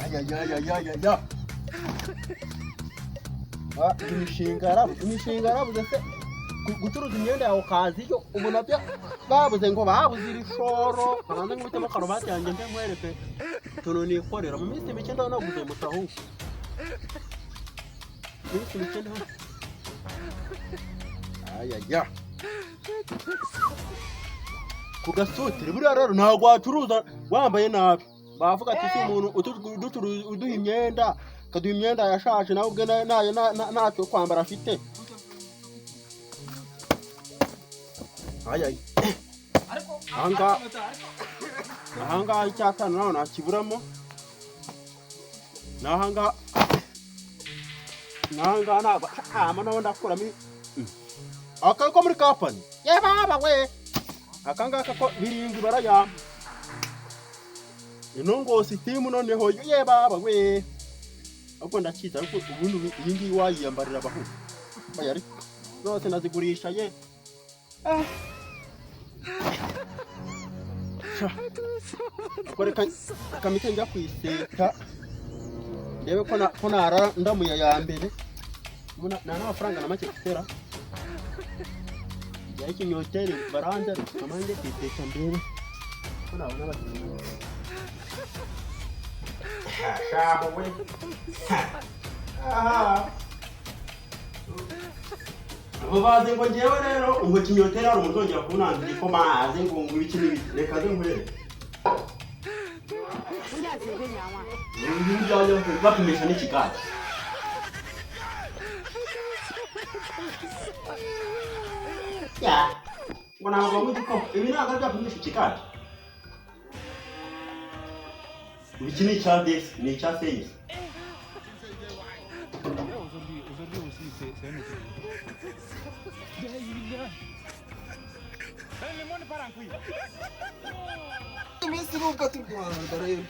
Ayayayayaya. Ah, imishinga yarabuze, imishinga yarabuze se. Gucuruza imyenda yawe ukaza iyo ubu nabyo babuze, ngo babuze ibishoro. Kabanza nkubitemo karuvati yanjye mbe nkwereke utuntu nikorera mu minsi mike. Ndabona naguze moto, ahubwo mu minsi mike ndabona ayaya ku gasutire. Buriya rero ntabwo wacuruza wambaye nabi, bavuga ati si umuntu uduha imyenda, akaduha imyenda yashaje, nawe ubwe ntacyo kwambara afite. Ayaya, ahangaha icyatanu nawe ntakiburamo. N'ahangaha, n'ahangaha ntabwo ama naho ndakuramo aka ko muri company ye baba we. Aka ngaka ko 7 barayampa ino ngo sitimu noneho ye baba we. Ahubwo ndakiza, ariko ubundi iyi ngiyi wayiyambarira abahungu. Oya, ariko zose nazigurisha ye. Ah. Sha. Ubwo reka kamite njya kuyiseta, ndebe ko narara ndamuye ya mbere. Ubona nta n'amafaranga na make mfite ra. Njyayo ikinyoteri baranze, kamanjye kuyiseta ndebe ko nabona abakiriya. Shaho we. Aha. Abo bazi ngo njyewe rero ngo kinyoteri hari umuntu uzongera kunanza igikoma, aze ngo ibiki n'ibiki. Reka nze nkwereke. Ibi byajya bapimisha n'ikigage. Ya, ngo ntabwo banywa igikoma. Ibi ntabwo ari byapimisha ikigage. Iki ni icya desi, ni icya seyisi. Aujourd'hui aussi, c'est un autre jour. Le monde part en couille. Iminsi nubwo turi guhanga rero,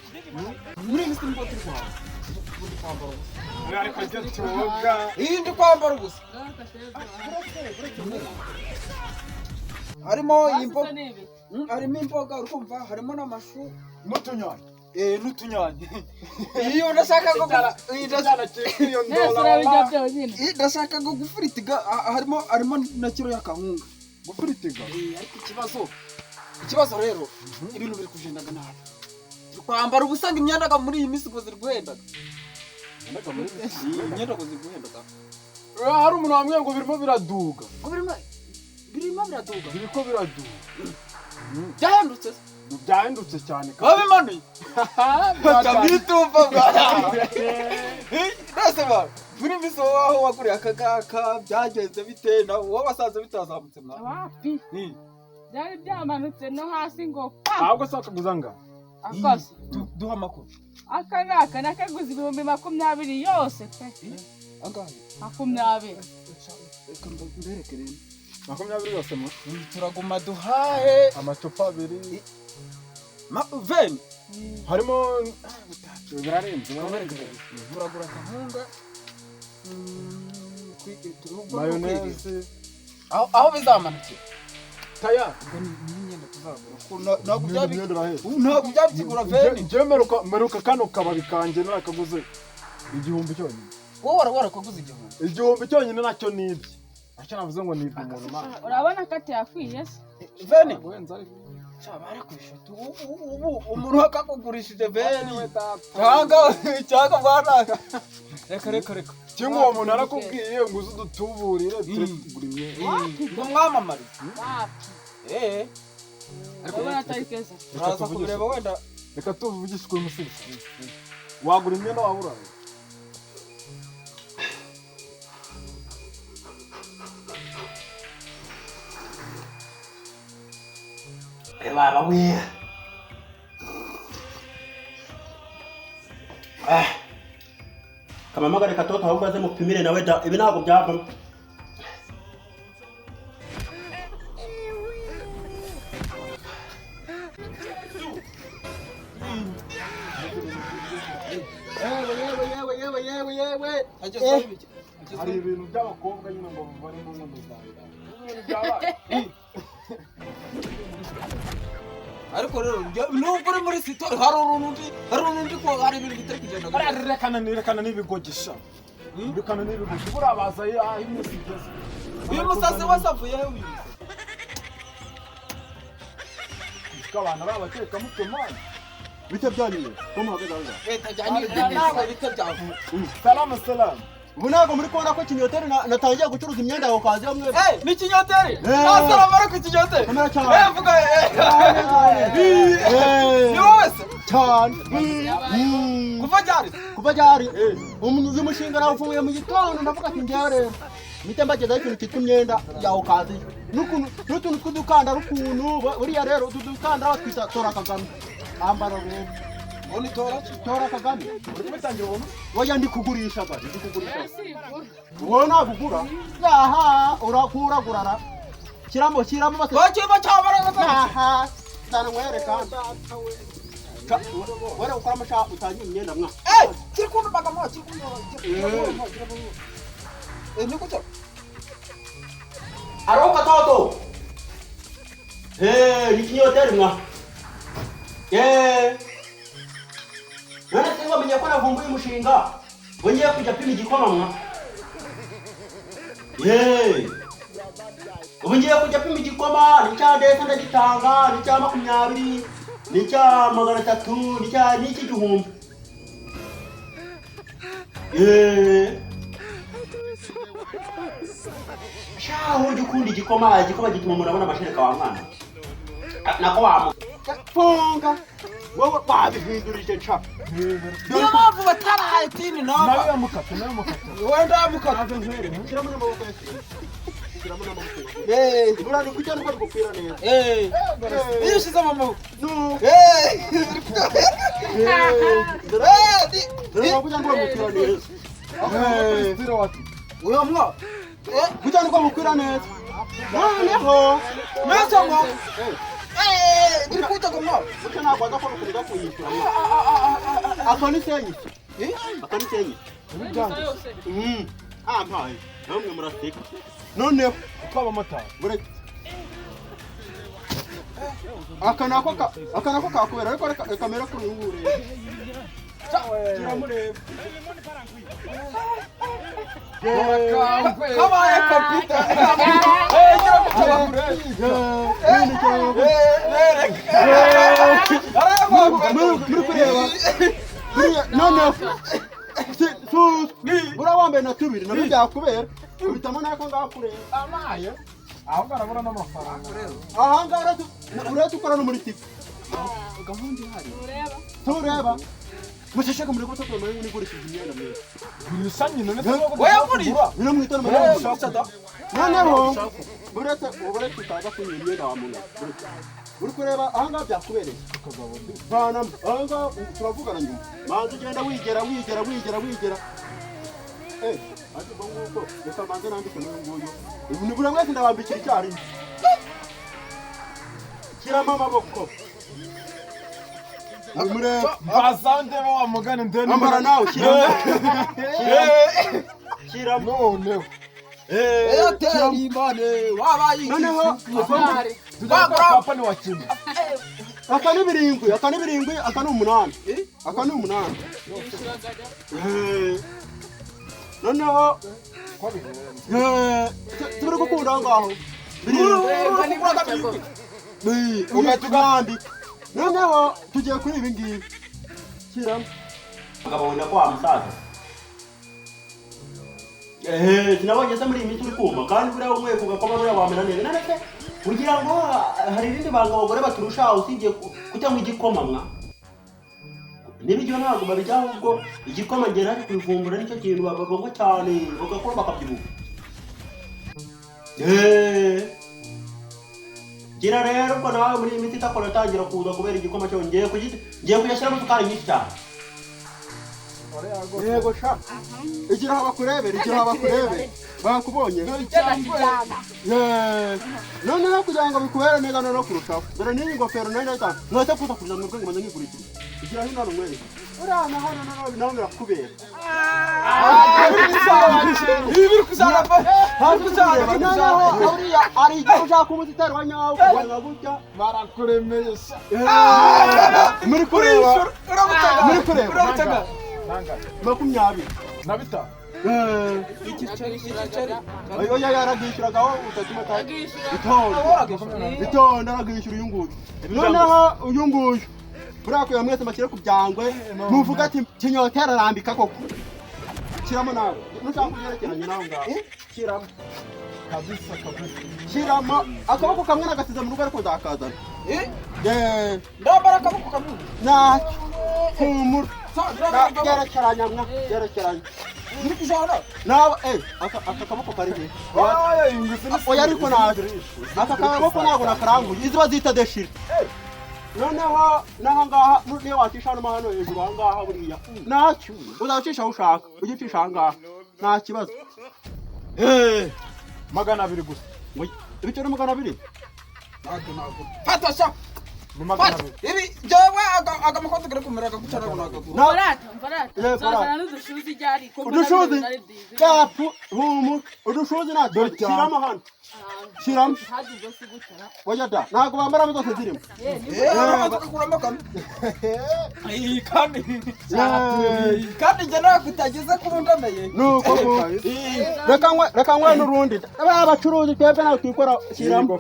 muri iyi minsi nubwo turi guhanga, ubu ndi kwambara ubusa. Ariko ibyo tuvuga. Iyi ndi kwambara ubusa, harimo imboga, harimo imboga, urumva, harimo n'amashu. N'utunyanya. Eh, n'utunyanya. Iyo ndashaka ko iyi Icyana cy'iyo Nese ndola. urabirya byonyine? Iyi ndashaka ngo gufiritiga, harimo na kiro y'akahunga. Gufiritiga. Eh, ariko ikibazo rero, ibintu biri kugendaga nabi. Turi kwambara ubusa, ngo imyenda muri iyi minsi ngo ziri guhendaga. Imyenda ngo ziri guhendaga. Hari umuntu wambwiye ngo birimo biraduga. Ngo birimo biraduga? Biriko biraduga. Byahendutse se? Byahendutse cyane. Babimanuye. Tabituva bwana. Nase ba muri minsi wowe aho waguriye aka ngaka byagenze bite? Na wowe wasanze bitazamutse mwa? Wapi, byari byamanutse no hasi ngo pa. Ahubwo se wakaguza nga Akoze. Duha amakuru. Aka ngaka nakaguze 20,000 yose pe. Angahe? 20. Reka mbereke rero. 20 yose mu Turaguma duhahe. Amacupa abiri. Veni. Harimo birarenze. Mbereke rero. Turagura akahunga. Mayoneze. Aho bizamanukira. Taya. Ubwo ni imyenda tuzagura kuko ntabwo byaba Imyenda iraheze. Ubu ntabwo byabikigura veni. Njyewe mperuka kano kababi kanjye narakaguze 1000 cyonyine. Wowe warakaguze 1000? 1000 cyonyine, nacyo nibye, nacyo navuze ngo nibye umuntu mana. Urabona ko atiyakwiye se? Veni. Guhenza ariko. Sha, barakwisha tu. Ubu umuntu akakugurishije veni cyangwa bwana, reka reka reka. Cyangwa uwo muntu arakubwiye ngo uze udutuburire tureke kugura imyenda? Ngo mwamamarize. Wapi. Eh. Urabona atari keza. Uraza Tuvugishe. kubireba wenda. Reka tuvugishe ukuri, musirisi, wagura imyenda waburaye? Baba we. Ah. Kamamagare katoto, ahubwo aze mupimire nawe da. Ibi ntabwo byavamo. Yewe yewe yewe yewe yewe yewe. Agezweho ibiki? Hari ibintu by'abakobwa nyine ngo barimo ngo muzanga ibintu byabaye. Ariko Ariko rero nubwo uri muri story, hari urundi ko hari ibintu bitari kugenda gutya. Rekana, rekana n'ibigogisha, rekana n'ibigogi. Buriya baza aho iminsi igeze. Uyu musazi wese avuye he, uyu musazi? Kuko abantu ari abatekamutwe, man. Bite byanyu ko muhagaze aho ngaho? Leta jyanye nawe, bite byawe? Salama, salama. Ubu ntabwo muri kubona ko kinyoteri natangiye gucuruza imyenda yawe kazi yo mwebwe? Eh, ni ikinyoteri. Eh. Ah, salama, ariko ikinyoteri. Komera cyane. Eh, vuga, eh. Eh. Ni wowe se? Cyane. Kuva ryari? Kuva ryari? Uyu mushinga nawufunguye mu gitondo, ndavuga ati ngewe rero mpite mbagezaho ikintu cyitwa imyenda yawe kazi n'ukuntu n'utuntu tw'udukandara ukuntu buriya rero utu dukandara batwita tora Kagame. Ambara rero. Ngo ni tora ki? Tora Kagame. Uri kubitangira ubuntu? Oya, ndi kugurisha ga, ndi kugurisha. Sigura. Wowe ntabwo ugura aha, urakuragurara, shyiramo, shyiramo bose. Wakiba cyabara. Aha sana nkwereka. Wera gukora amasha utangiye imyenda mwa. Eh, kiri kundubaga mo, kiri kundubaga. Eh, ni gutya. Alo katoto. Eh, ni kinyoteri mwa. Eh. None se wamenye ko navumbuye umushinga? Wongeye kujya pima igikoma mwa. Eh. Ubu ngiye kujya pima igikoma, ni cya ndetse ndagitanga, ni cya 20, ni cya 300, ni cya n'iki 1000. Eh. Shaho ujya ukunda igikoma, igikoma gituma umuntu abona amashereka wa mwana. Nako wamu. Funga. Wowe wabihindurije nca. Niyo mpamvu batarahaye tini Nawe namba. yamukata, nawe yamukata. Wenda mukata. Shyiramo n'amaboko yose. Shyiramo n'amaboko. Eh, Buriya ni kujya nuko bigukwira neza. eh. Iyo ushize mu No. Eh. Eh, Dore kujya nuko bigukwira neza. Eh. Style wati. Uyu mwa. Eh, Kujya nuko bigukwira neza. Noneho. neza mwa. Eh, iri kuta ko mwa. Burya ntabwo waza kubona ukuntu kuyishyura. Aka ni senyi. Eh? Aka ni senyi. Gusa yose. Ah, mpaye. Namwe muraseka. Noneho. Tw'abamotari. Buretse. Aka nako kakubera, ariko reka mere kuri uyu nguyu rero. Kiramureba. Kabaye computer. Eh, gira kutabakure. Eh, bereka. Muri kureba. Buriya noneho. Buriya wambaye na tubiri nabyo byakubera. Uhitamo n'ako ngako ureba. Amaye ahubwo arabura n'amafaranga. Aha ngaha uretse ukora no muri tipi. Gahunda ihari. Ureba. Tureba. Mushisheke muri gutegura muri nigurishije imyenda myiza. Gurisha nyine, ndetse Oya, gurisha. Nyine mwitana muri Eh, gushaka. gurisha da. Noneho buretse utaza kunywa imyenda wa muntu. Buretse. Uri kureba aha ngaha byakubereye. Vanamo. Aha ngaha turavugana nyuma. Manza ugenda wigera wigera wigera wigera. Eh, ariko ubwo nguko reka manze nandike n'uyu nguyu. Ubu ni buri wese ndabambikira icyarimwe. Shyiramo amaboko. Murebe. Bazandeba wa mugani ndende. Ambara nawe, shyiramo. Shyiramo. Noneho Airtel imane wabaye. Noneho tujya gukora kampani wa kimwe. Aka ni 7, aka ni 7, aka ni 8. Aka ni 8. Yishyuraga. Eh. Noneho Ko bihenze. eh, turi gukunda aho ngaho. 7. Ureba ni gutya ngo. Ugahita ugambika. Noneho tugiye kuri ibi ngibi. Shyiramo. Mugabo wenda ko wa musaza. Eh, sinabonye se muri iyi minsi uri kuma kandi buriya unyweye ku gakoma buriya wamera neza. None se kugira ngo hari irindi banga abagore baturusha usibye kutanywa igikoma mwa? N'ibiryo ntabwo babijya, ahubwo igikoma ngera ari kubivumbura, nicyo kintu babanywa cyane bagakora bakabyibuha. Eh. Gira rero ubwo nawe muri iyi minsi itakora atangira kuza kubera igikoma cyo ngiye kugiti, ngiye kuyashyiramo isukari nyinshi cyane. Yego sha. Igira aho bakurebera, igira aho bakurebera. Bakubonye. Yeee. Noneho kugira ngo bikubere neza noneho kurushaho. Dore n'iyi ngofero nayo ndayitanga. Mwese kuza kuza mwebwe ngo maze nkigurikire. Igira hino hano nkwereke. Uriya hano noneho nawe birakubera. Ibi biri kuzana pa. Ntabwo uzareba noneho uriya ari igihe ushaka umusitari wa nyawo kugira gutya. Barakuremeye sha. Muri kureba. Urabutaga. Muri kureba. Urabutaga. Nangahe? 20. Na 5. Igiceri igiceri. Oya yaragishyuragaho utatuma Agishyura. itonde. Itonde aragishyura uyu nguyu. Noneho uyu nguyu. Buriya kugira mwese mbashyire ku byangwe muvuga ati kinyotera arambika koko. Shyiramo nawe. Nushaka kubyerekeranya nawe ngaho. Shyiramo. Kabisa kabisa. Shyiramo akaboko kamwe nagasize mu rugo ariko nzakazana. Eh? Yeee. Ndambara akaboko kamwe. Ntacyo. Humura. Sa ndambara. Byerekeranya mwa. Byerekeranya. Biri kujana. Nawe aka kaboko kari he? Oya ingwe ni. Oya ariko naje. Aka kaboko ntabwo nakaranguye. Izi bazita deshire. Noneho n'aha ngaha niyo wacisha hano hano hejuru aha ngaha buriya. Ntacyo. Uzacisha aho ushaka. Ujye ucisha aha ngaha. Nta kibazo. 200 gusa. Ibiceri 200. Ntabwo ntabwo. Fata sha. Ni Fata. 200. Ibi jewe aga makote kare kumera agagucara ngo nagagura. Mbarata, mbarata. Yego, Nzazana n'udushuzi ryari ko mbona Udushuzi? bino ari byiza. Yapu humura. Udushuzi ntacyo. Shyiramo hano. Shyiramo. Hadi ubwo si gutara. Oya da. Ntabwo bambaramo zose zirimo. Eh, uramaze ugakuramo kamwe. Eh, kandi kandi njye nawe kutageze kuba undameye. Nuko reka nkwe n'urundi. Aba bacuruzi twebwe ntabwo twikora. Shyiramo.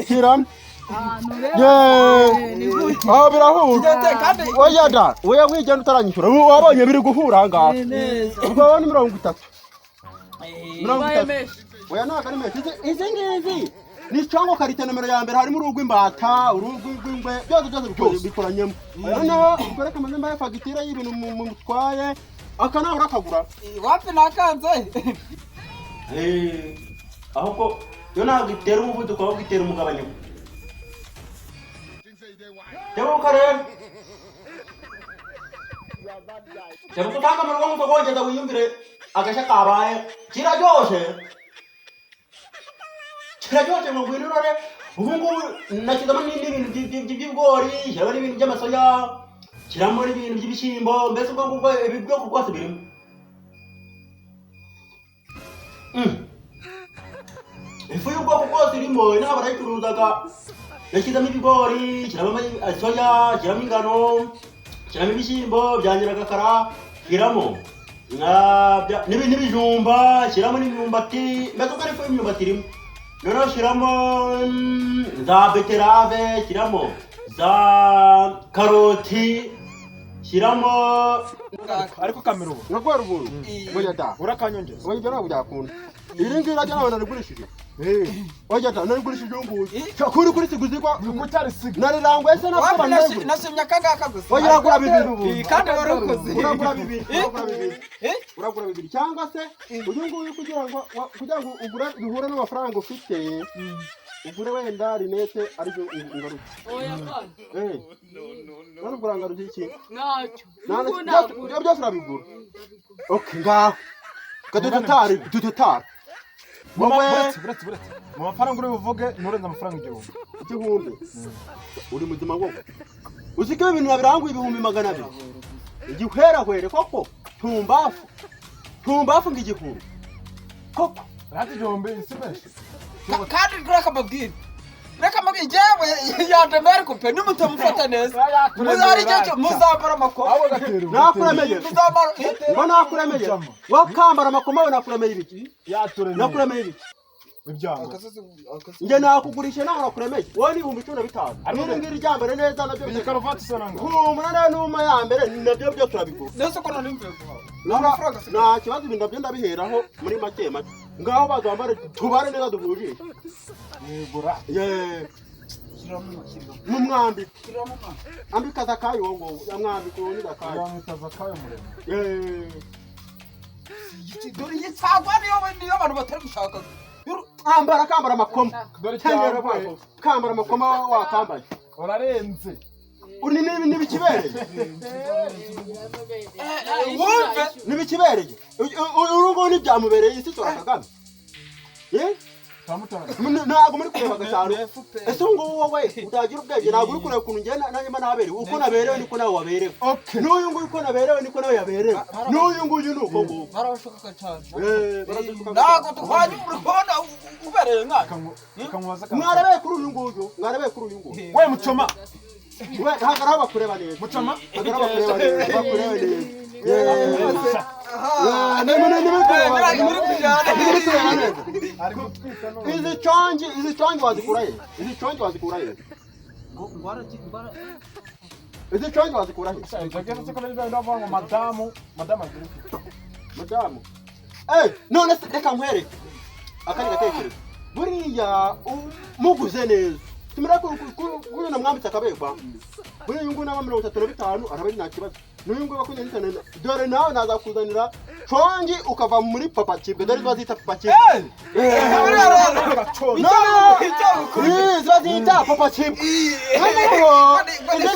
Shyiramo. Ahantu rero. Yeee. Ni gutya. Aho birahura. Tugende kandi Oya da. Oya wigenda utaranyishyura. Wabonye biri guhura aha ngaha. Neza. Ubwo wowe ni 30. Ubaye 30. menshi. Oya ntabwo ari menshi. Izi ngizi ni cyangwa karite nomero ya mbere harimo uruhu rw'imbata, uruhu rw'ingwe, byose byose bikoranyemo. Noneho ubwo reka maze mbahe fagitire y'ibintu mutwaye, aka nawe urakagura. wapi nakanze. Ahubwo yo ntabwo itera umuvuduko ahubwo itera umugabanyuko. Tebuka rero. Tebuka utanga mu rugo nk'uko kongeza wiyumvire agashya kabaye. Kiraryoshe. Kiraryoshe ngo ngwino urore. Ubu ngubu nashyizemo n'ibintu by'ibigori, shyiramo n'ibintu by'amasoya, shyiramo n'ibintu by'ibishyimbo, mbese ubwo ngubwo ibi bwoko bwose birimo. Ifu y'ubwoko bwose irimo, inaha barayicuruzaga. Yashyizemo ibigori, shyiramo soya, shyiramo ingano, shyiramo ibishyimbo bya nyiragakara, shyiramo n'ibijumba, shyiramo n'imyumbati, mbese ubwo ari ifu y'imyumbati irimo. Noneho shyiramo za beterave, shyiramo za karoti, shyiramo Ariko kamera ubu. Nagwara ubuntu. Oya da. Urakanyongeza. Oya ibyo ntabwo byakunda. Iri ngiri ryo ntabwo narigurishije. Oya da, narigurishije uyu nguyu. Kuri kuri siguzikwa. Ni kucyari siga. Nariranguye se ntabwo Wapi banarigura. nashimye aka ngaka gusa. Oya uragura bibiri. Kandi warakoze. Uragura bibiri. Uragura bibiri. Eh? Uragura bibiri cyangwa se uyu nguyu kugira ngo ugure bihure n'amafaranga ufite. Ugure wenda rinete aribyo ingaruka. Oya kandi. None ngaruka iki? Ntacyo. Ubu nagura. Byose urabigura. Okay, ngaho. Kadutotari, dutotari. Wowe Buretse buretse. Mu mafaranga uri buvuge nturenze amafaranga 1000. 1000. Uri muzima wowe. Uzi ko ibintu nabiranguye 200,000. Igihwerahwere koko. Tumbafu. Tumbafu ngo 1000. Koko. Rati 1000 si menshi. Kandi reka mbabwire. Reka mbabwire jewe yandemeye ariko pe nimutamufata neza. Muzari cyo muzambara amakoma. Aho gatera. Nakuremeye. Muzambara. Ngo nakuremeye. Wakambara amakoma we nakuremeye ibiki? Yaturemeye. Nakuremeye ibiki? Ibyango. Njye nakugurisha nawe nakuremeye. Wowe ni 15,000. N'iri ngiri rya mbere neza nabyo. Iyi karuvati isa nanga. Humura nayo numa ya mbere nabyo byo turabigura. Nese ko nari mvuye guhaha. Nta kibazo ibintu nabyo ndabiheraho muri make make. Ngaho bazambare tubare neza duhujije. Yegura. Yeee. Mumwambike. Ambika zakayo uwo nguwo. Yamwambika uwo ni zakayo. Bamwita Zakayo muremure. Yeee. Dore iyi cyangwa niyo abantu batari gushaka. Ambara kambara amakoma. Dore Cyangwa cyangwa kambara amakoma wakambaye. urarenze. Uri nibikibereye. Wumve. Nibikibereye. Uru ngubu ntibyamubereye isi tora Kagame. Turamutanga. Ntabwo muri kureba gatanu. FPR. Ese ubu ngubu wowe utagira ubwenge, ntabwo uri kureba ukuntu njye nanjye mba naberewe. Uko naberewe niko nawe waberewe. Okay. N'uyu nguyu uko naberewe niko nawe yaberewe. N'uyu nguyu ni uko nguko. Barabashukaga cyane. Baradushukaga. Ntabwo duhwanye, uri kubona ubereye nkana. Kamubaza ka. Mwarebeye kuri uyu nguyu, mwarebeye kuri uyu nguyu. We mucoma. We ntabwo ari aho bakureba neza. Mucoma. Ntabwo ari aho bakureba neza, bakureba neza. Nimuri kureba neza. Ari gutwika none. Izi congi wazikura he? Izi congi wazikura he? Izi congi wazikura he? Inzoga se ko ari ndavuga ngo madamu agira iki? Madamu, none se reka nkwereke akandi gatekerezo. Buriya muguze neza, tumira kuno namwambitse akabekwa. Buriya uyu nguyu naba 35 araba ari nta kibazo, n'uyu nguyu 25. Dore nawe nazakuzanira congi ukava muri papa kibwe. Dore ziba zita papa kibwe. Congi. No, ziba zita papa kibwe. Noneho izi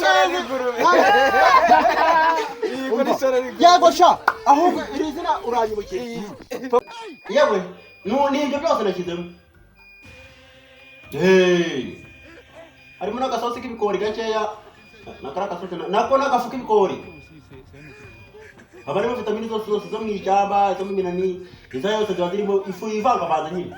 ngizi, yego sha, ahubwo iri zina uranyibukiye yewe. Ni ibyo byose nashyizemo. Hey! Harimo n'agasosi k'ibigori gakeya, na kariya gasosi nako n'agafu k'ibigori. Haba harimo vitamini zose zose zo mu ishyamba, izo mu minani, izo yose ziba zirimo, ifu ivangavanze nyine.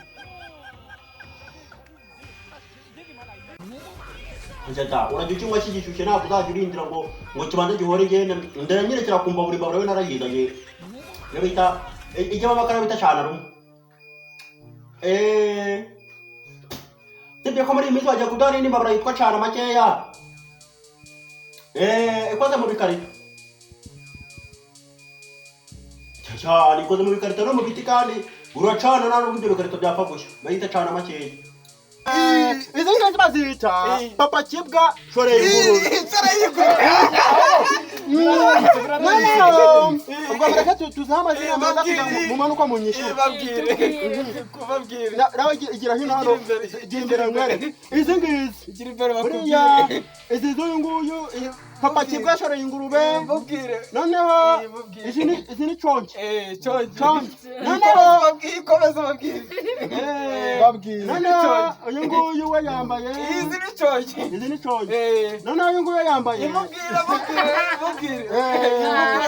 Njya urajya ukinywa kigishyushye, ntabwo uzajya urindira ngo kibanze gihore. Igenda ndera nyine kirakumva buri mbabura. We narayizanye, iyo bita ijyamo amakara bita cana rumwe. Sibye ko muri iyi minsi bagiye kuduha n'indi mbabura yitwa cana makeya, ikoze mu bikarito cyane, ikoze mu bikarito no mu biti, kandi uracana nta nubwo ibyo bikarito byapfa gushya. Bayita cana makeya. Izi ngizi bazita papa kibwa shoreye ingurube. Noneho ubwo mureke tuzihe amazina meza kugira ngo mumanuke munyishyure. Kubabwire. Nawe igira hino hano, gira imbere nkwereke izi ngizi. Igira imbere. Buriya Bakubwire. izi z'uyu nguyu, papa kibwa ashoreye ingurube. Mubwire. Noneho Mubwire. izi ni congi. Congi. Congi. Noneho Ikomeze babwire. Babwire. Noneho uyu nguyu we yambaye Izi ni congi. Izi ni congi. Noneho uyu nguyu yambaye Mubwire, mubwire, mubwire. Mubwire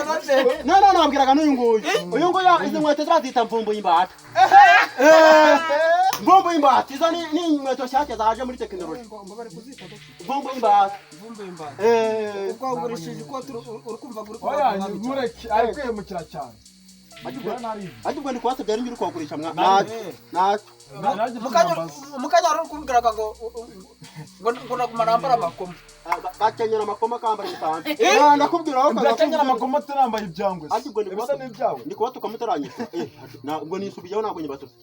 none. Noneho nabwiraga n'uyu nguyu, uyu nguyu izi nkweto zirazita mvumbuye imbata. Mvumbuye imbata, izo ni inkweto nshyashya zaje muri tekinoloji. Ngo bari kuzita gutya. Mvumbuye imbata. Vumbi imbata. Eh. Ubwo wagurishije ikoti, uri kumva uri Oya, nkureke, ari kwihemukira cyane. Ariko ubwo ndi kubasabye, ari njye uri kubagurisha mwa ntacyo ntacyo. Mukanya wari uri kumbwiraga ngo naguma nambara amakoma. Gakenyera amakoma, kambara ibisanzwe. Ndakubwira wowe. Ndakenyera amakoma turambaye ibyangwe. Ariko ubwo ndi Ibisa n'ibyawe. Ndi kubatuka mutaranyishyura. Ubwo nisubiyeho, ntabwo nyibatutse.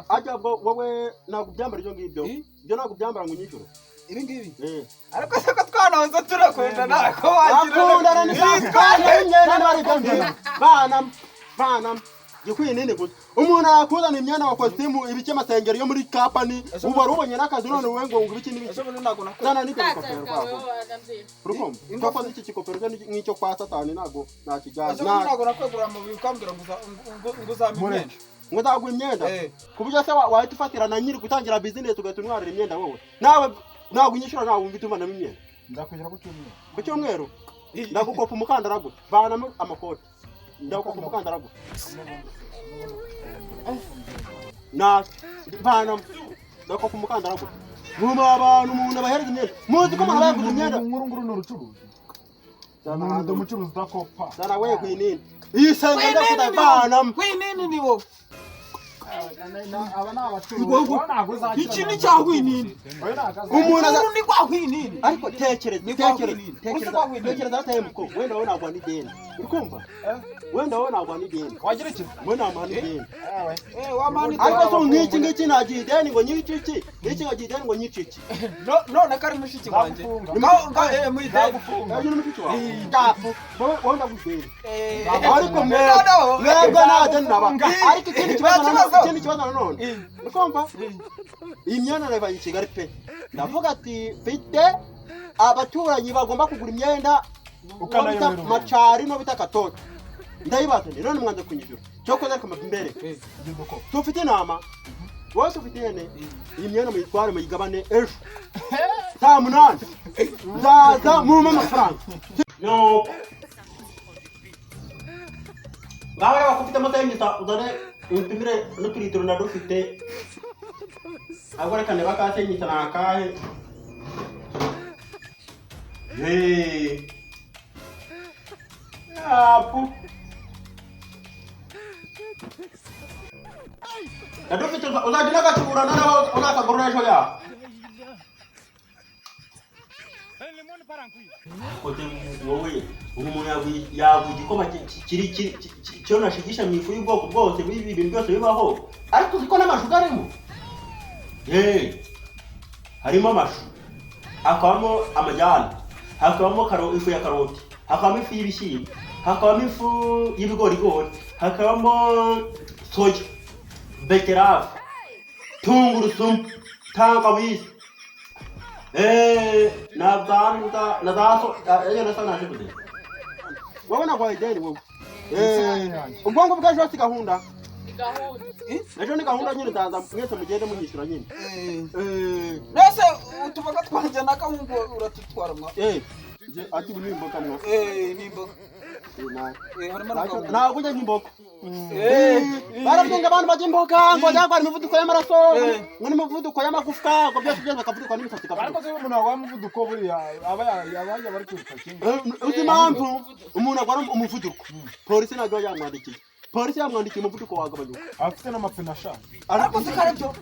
Ajya ubwo wowe ntabwo ubyambara ibyo ngibyo. Ibyo ntabwo ubyambara ngo unyishyure. Ibi ngibi. Eh. Ariko se ko twanahoze turakundana, ko wagira Bakundana ni bana imyenda niba ari ibyo ngibyo. Bana bana gikwiye nini gusa umuntu arakuzana imyenda wa kositimu, ibiki, amasengeri yo muri company, ubu wari ubonye n'akazi, none wowe ngo ibiki n'ibiki. Ejo bundi ntabwo nakora. Zana n'ibyo bikopero rwabo, urukumva twakoze iki kikopero cyo nk'icyo kwa Satani, ntabwo nakijyana. Ejo bundi ntabwo nakwegurira amabuye, ukambwira ngo ngo uzampa imyenda. Ngo nzaguha imyenda? Eh. Ku buryo se wahita ufatira na nyiri gutangira business ugahita untwarira imyenda? Wowe nawe ntabwo unyishyura, ntabwo wumva uvanamo imyenda. Nzakugera ku cyumweru. Ku cyumweru ndagukopa umukandara gutya, vanamo amakoti, ndagukopa umukandara gutya na vanamo, ndagukopa umukandara gutya. Mwuma abantu, umuntu abahereza imyenda, muzi ko umuntu aba yaguze imyenda. Nkuru nkuru ni urucuruzi. Umuntu ndi umucuruzi udakopa. Zana we kwinini iyi senge, ndakudavanamo. Winini ni wowe. Aba ni abacuruzi. Wowe ntabwo uzakira. Iki ni cya winini. Wowe ntabwo azakira. Umuntu Uru ni kwa winini. Ariko tekereza. Ni kwa Tekereza. Winini. Tekereza. Uri kwa Winini. Tekereza ateye muko, wenda wowe nagwa n'ideni, uri kumva? Wenda wowe nagwa n'ideni. Wagira iki? Wowe namuha n'ideni. Eh, wamani. Ariko so nk'iki ngiki nagiye ideni ngo nyice iki, iki ngagiye ideni ngo nyice iki. None ko ari mushiki wanjye. Ndagufunga. Ngaho ngaho mu ideni. Ndagufunga. Uyu ni mushiki wawe, ndapfa wowe, ndagutera. Eh. Ariko mwebwe No, no. mwebwe nta deni naba. Ariko ikindi kibazo Nta nanone, kibazo. ikindi kibazo nanone, uri kumva? Iyi myenda nayivanye i Kigali pe. Ndavuga ati mfite abaturanyi bagomba kugura imyenda, uwo bita Ukanayobera umuntu. Macari no bita Katoto, ndayibazaniye none mwanze kunyishyura. Cyokoze ariko mbere Ugeze uko. tufite inama. Wose ufite ihene, iyi myenda muyitware muyigabane ejo saa 8 nzaza mumpe amafaranga. Nuko ngaho reba ko ufite amata y'imisa, uzane umpimire n'uturitiro ndadufite. Ahubwo reka ndebe aka senyisa ni akahe. Hey. Apu. Ndadufite, uzajya unagakibura noneho unakagurura ejo ya. Kote wowe umuntu yaguha igikoma kiri cyo nashigisha mu ifu y'ubwoko bwose, ibi bintu byose bibaho, ariko uzi ko n'amashu arimo. Harimo amashu, hakabamo amajyane, hakabamo ifu ya karoti, hakabamo ifu y'ibishyimbo, hakabamo ifu y'ibigorigori, hakabamo soya, beterave, tungurusumu, tangawizi, na za na za so na sa na shikuze. Wowe nagwaye ideni wowe. Ubwongo bw'ejo si gahunda. Ni gahunda. Ejo ni gahunda nyine, ndaza mwese mugende munyishyura nyine. Mbese utuboga twanjye na gahungu uratutwara mwa? Ati ubu ni imboga mwa. Ni imboga. Harimo na gahungu. Ntabwo njya nk'imboga. Barabyenga abantu bajya imboga ngo bajya imivuduko y'amaraso, ngo n'imivuduko y'amagufwa, ngo byose byose bakavuduka n'imisatsi ikavuduka. Ariko se umuntu arwara umuvuduko buriya aba yaba ari kwiruka kimwe. Uzi impamvu umuntu arwara umuvuduko? Polisi ntabwo yamwandikiye. Polisi yamwandikiye umuvuduko wagabanyuka. Afite n'amapine ashaje. Ariko se karabyo.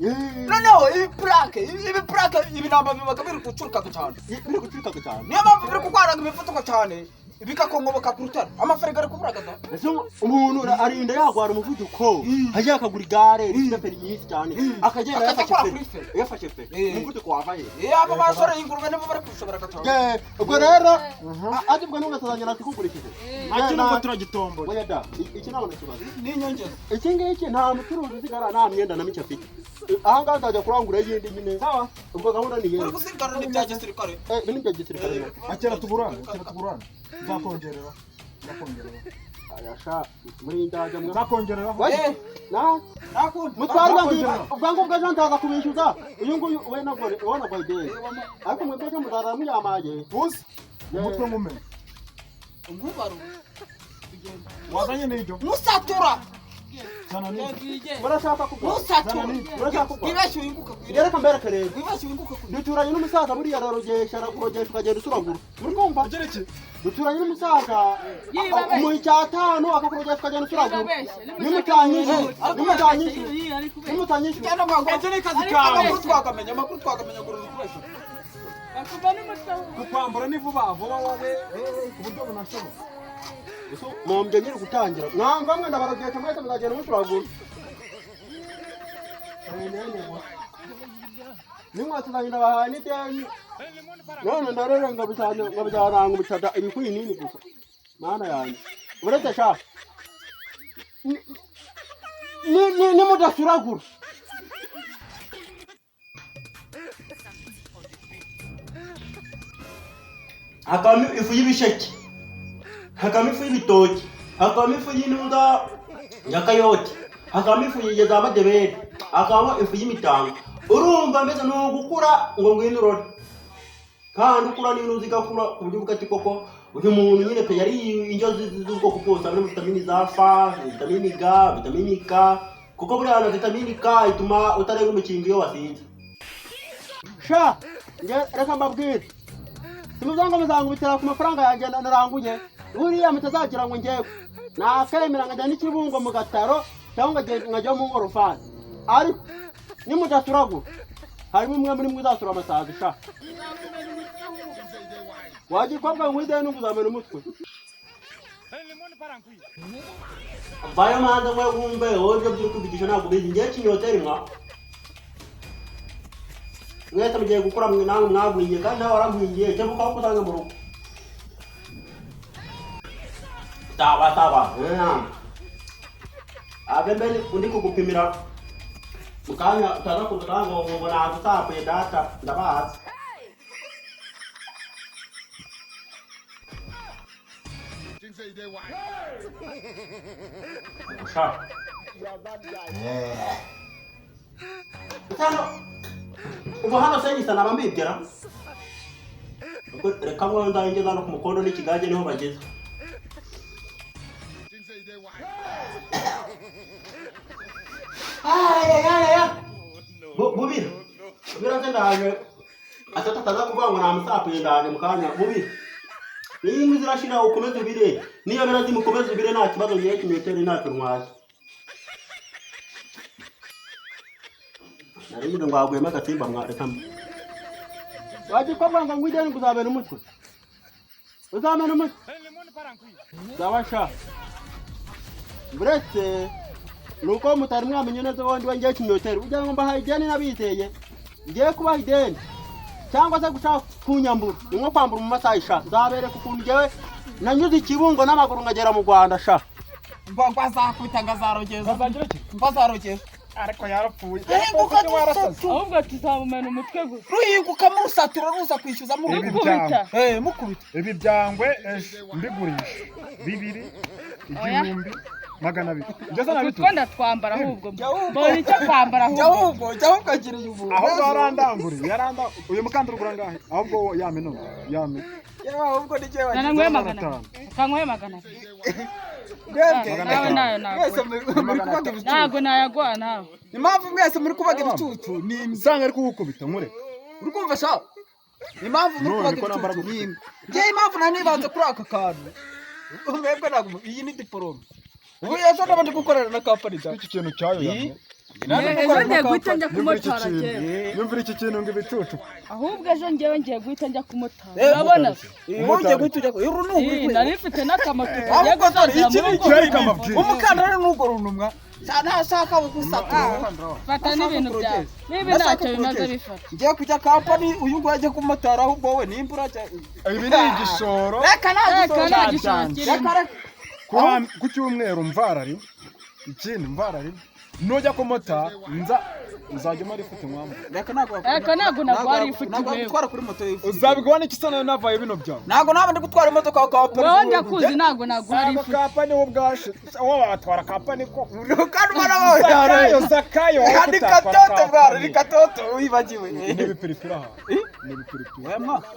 Noneho ibi plaque, ibi plaque, ibi namba bibaga biri gucuruka cyane. Biri gucuruka cyane. Niyo mpamvu biri kurwara imivuduko cyane. Bikakongoboka ku rutare. Amafaranga ari kuburagaza. Ese umuntu arinda yagwara umuvuduko, ajya akagura igare rifite feri nyinshi cyane, akagenda yafashe feri. Yafashe feri. Umuvuduko wava he? Abo bashoreye ingurube nibo bari kushobora gatoya. Ubwo rero ati ubwo ntugasazanye natikugurishije. Ati nubwo turagitombora. Oya da, iki nabona kibazo. Ni inyongeza. Iki ngiki nta mucuruzi usigara nta myenda na mike afite. Aha ngaha nzajya kurangura yindi nyine. Sawa. Ubwo gahunda ni Uri yindi. gusigara ni bya gisirikare. Ni bya gisirikare. Akera tugurana, akera tugurana. Nzakongerera. Nzakongerera. Ayasha muri ndaje mwa. Nzakongerera. Na Nakundi. mutware ubwangu bw'ejo nzaza kubishyuza. Uyu nguyu we nagore ubona kwa ideni. Ariko mwebwe ejo muzara muyamaye. Uzi? Umutwe ngume. Ngubaru. Wazanye n'ibyo. Musatura. Zana n'ibyo. Murashaka kugwa. Musatura. Murashaka kugwa. Wibeshye winguka ku irembo. Reka mbereke rero. Wibeshye winguka ku irembo. Duturanye n'umusaza buriya ararogesha, arakurogesha ukagenda usuragura. Muri kumva? Ugira iki? Duturanye n'umusaza umuha icyatanu akakurogesha ukagenda usuragura. Nimutanyishyura. Nimutanyishyura. Nimutanyishyura. Cyane mwangu. Icyo ni kazi kawe. Amakuru twakamenya, amakuru twakamenya ngo uri kubeshya. Bakuva n'umutwe. Kukwambura ni vuba vuba wowe ku buryo bunashoboka. Mumbye nyiri gutangira. Mwanga mwe ndabarogesha mwese muzagenda musuragura. Nimwatsi zanjye ndabahaye n'ideni. None ndarere ngo bizaranga ubucada ibikwiye nini gusa. Mana yanjye. Uretse sha. Ni mudasuragura. Hakabamo ifu y'ibisheke, hakabamo ifu y'ibitoki, hakabamo ifu y'intuza ya kayote, hakabamo ifu ya za madeberi, hakabamo ifu y'imitanga. Urumva mbese ni ugukura ngo ngwino urore. Kandi ukura n'intuza igakura ku buryo uvuga ati koko uyu muntu nyine pe yari indyo z'ubwoko bwose, harimo vitamini za F, vitamini G, vitamini K, kuko buriya na vitamini K ituma utarenga umukingo iyo wasinze. Sha, reka mbabwire. Simuzanga muzangubitira ku mafaranga yanjye naranguye. Buriya mutazagira ngo ngewe nakemera nkajya n'ikibungo mu gataro cyangwa nkajya mu ngorofani. Ariko nimudasuragura harimo umwe muri mwe uzasura amasazi sha. Wagikobwa ngo ideni uzamena umutwe. Bayo manza mwe wumve wowe ibyo byo kubigisha ntabwo bizi ngiye kinyoteri mwa. Mwese mugiye gukora mwe namwe mwagwingiye kandi nawe waragwingiye cyangwa ukaba usanga mu rugo. Sawa sawa. Abe mbere undi kugupimira mukanya utaza kuvuga ngo ngo nagutapuye data ndabazi. Sha. Hano ubu hano se gisa naba mbibwira. Ubwo reka ngo ndangeza no ku mukondo n'ikigage niho bageze. Ay. Bubira. Bubira se ndaje. Atata taza kuvuga ngo namusapuye ndaje mu kanya bubira. Niyo inkwi zirashira ukomeze ubire. Niyo birazimu ukomeze ubire nta kibazo ngiye kimetero ntacyo ntwaye. Nari ngo agwema agatimba mwareka. Waje kwa ngo ngwijane kuzabera umutwe. Uzamena umutwe. Zabasha. Buretse nuko mutari mwamenye neza wondi wangiye kimyotero ujya ngo mbahaye ideni nabizeye ngiye kubaha ideni cyangwa se gushaka kunyambura ni nko kwambura mu masaha sha nzabereka ukuntu ngewe nanyuze ikibungo n'amaguru nkagera mu Rwanda sha Ngo azakubita ngo azarogeza. Bazagira iki? Ngo azarogeza. Ariko yarapfuye. Ruhinguka dusatu. Ahubwo tuzamumena umutwe gusa. Ruhinguka murusatura ruza kwishyuza Mukubita. Mukubita. Ibi byangwe mbigurisha 2 1200. Ngeze na bitu. Utwo ndatwambara ahubwo. Mbonye icyo kwambara ahubwo. Jya ahubwo agiriye ubuntu. Ahubwo yarandanguriye, yaranda uyu mukandara ugura angahe? Ahubwo yame none, yame. Yewe ahubwo ni jyewe. Nananyweye 200. Kanyweye 200. Mwebwe. Nawe nayo nawe. Mwese muri kubaga ibicucu. Ntabwo nayaguha nawe. Impamvu mwese muri kubaga ibicucu ni imwe. Nsanga ari kugukubita nkureka. Uri kumva sha? Impamvu muri kubaga ibicucu ni imwe. Njyewe impamvu nanibanze kuri aka kantu. Mwebwe ntabwo iyi ni diporome. Ubu ejo ndaba ndi gukorana na kampani da. Iki kintu cyayo yamye. Ejo ngiye guhita njya kumotara njyewe. Yumvira iki kintu ngo ibicucu. Ahubwo ejo ngewe ngiye guhita njya kumotara. Urabona? Ubu ngiye guhita ujya uru ni uguri. Nari mfite n'akamoto. Ahubwo dore iki ni ikintu. Umukandara ni urwo runumwa. Ntashaka gusatura. Fata n'ibintu byawe. Niba ntacyo bimaze bifata. Ngiye kujya kampani uyu nguyu ajya kumotara ahubwo wowe nimba urajya. Ibi ni igishoro. Reka nta gishoro kirimo. Ku cyumweru mvarari ikindi mvarari nujya kumota nza uzajya umara ifite mwamba. Reka ntabwo Reka ntabwo nagwara ifite ntabwo wewe. gutwara kuri moto ifite. Uzabigwa n'iki se nayo navaye bino byawe. Ntabwo naba ndi gutwara imodoka kwa kampani. Wowe ndakuzi ntabwo nagwara Ntabwo ifite. kampani wo ubwashe wowe watwara kampani ko. Kandi ubona wowe. Zakayo zakayo. Ni katoto bwana, ni katoto wibagiwe. Ni ibipiripiri aha. Ni ibipiripiri.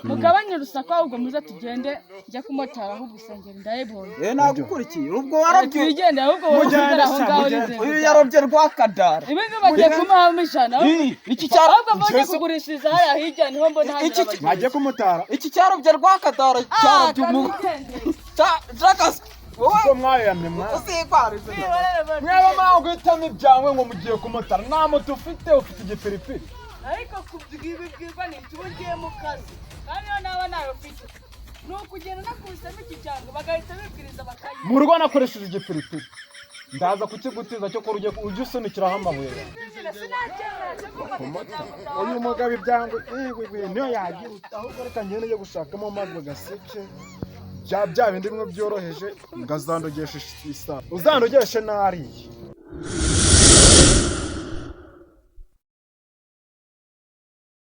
Mugabanye urusaku ahubwo muze tugende njya kumotara ahubwo isengeri ndayibonye. Nagukurikiye. Ubwo warabye. Twigendere ahubwo wowe usigare aho ngaho Uyu yarobye rwakadara. Ibi ngibi bagiye kumuhamo 100. Iki cyaro ahubwo bagiye kugurishiriza hariya hirya niho mbona hari Iki bagiye kumutara. Iki cyarobye rwakadara cyarobye umu. Cyakas. Wowe mwayamye mwa. Usikwarize. Mwaba mwaho guhitamo ibyangwe ngo mugiye kumotara nta moto ufite ufite igipiripiri. Ariko kubwibwirwa ni iki ugiye mu kazi kandi iyo naba nayo mfite ni ukugenda nakubisemo iki cyango bagahita bibwiriza bakayiba. Mu rugo nakoresheje igipiripiri. Ndaza kukigutiza cyo ko ujye usunikiraho amabuye. Uyu mugabo ibyangwe niyo yagira ahubwo reka ngende njye gushakamo mazi gaseke. Bya bindi bimwe byoroheje ngazandogesha isa. Uzandogeshe nariye.